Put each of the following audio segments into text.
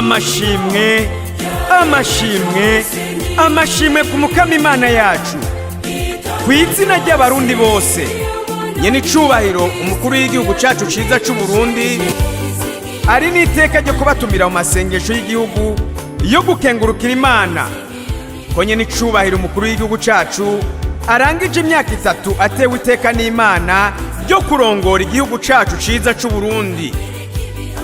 Amashimwe, amashimwe, amashimwe ku Mukama Imana yacu. Ku izina ry'Abarundi bose, nyene icubahiro umukuru w'igihugu cacu ciza c'Uburundi ari n'iteka ryo kubatumira mu masengesho y'igihugu yo gukengurukira Imana ko nyene icubahiro umukuru w'igihugu cacu arangije imyaka 3 atewe iteka n'Imana ryo kurongora igihugu cacu ciza c'Uburundi.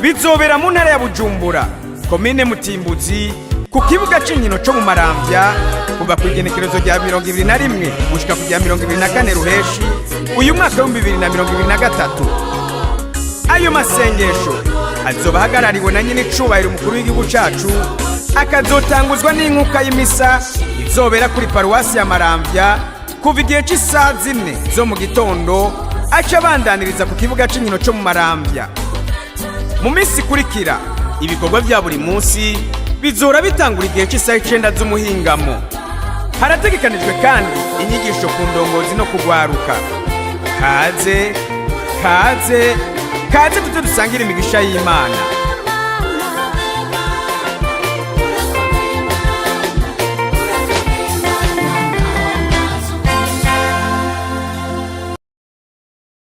Bizobera mu ntara ya Bujumbura, komine Mutimbuzi, ku kibuga c'inkino co mu Maramvya, kuva ku igenekerezo rya 21 gushika ku rya 24 Ruheshi uyu mwaka w'2023. Ayo masengesho azoba ahagarariwe na nyene icubahiro umukuru w'igihugu cacu, akazotanguzwa n'inkuka y'imisa izobera kuri paruwasi ya Maramvya kuva igihe c'isaha 4 zo mu gitondo, aca abandaniriza ku kibuga c'inkino co mu Maramvya. Mu minsi ikurikira, ibikorwa vya buri munsi bizora bitangura igihe c'isaha 9 z'umuhingamo. Harategekanijwe kandi inyigisho ku ndongozi no kugwaruka. Kaze, kaze, kaze, tuze dusangire imigisha y'Imana.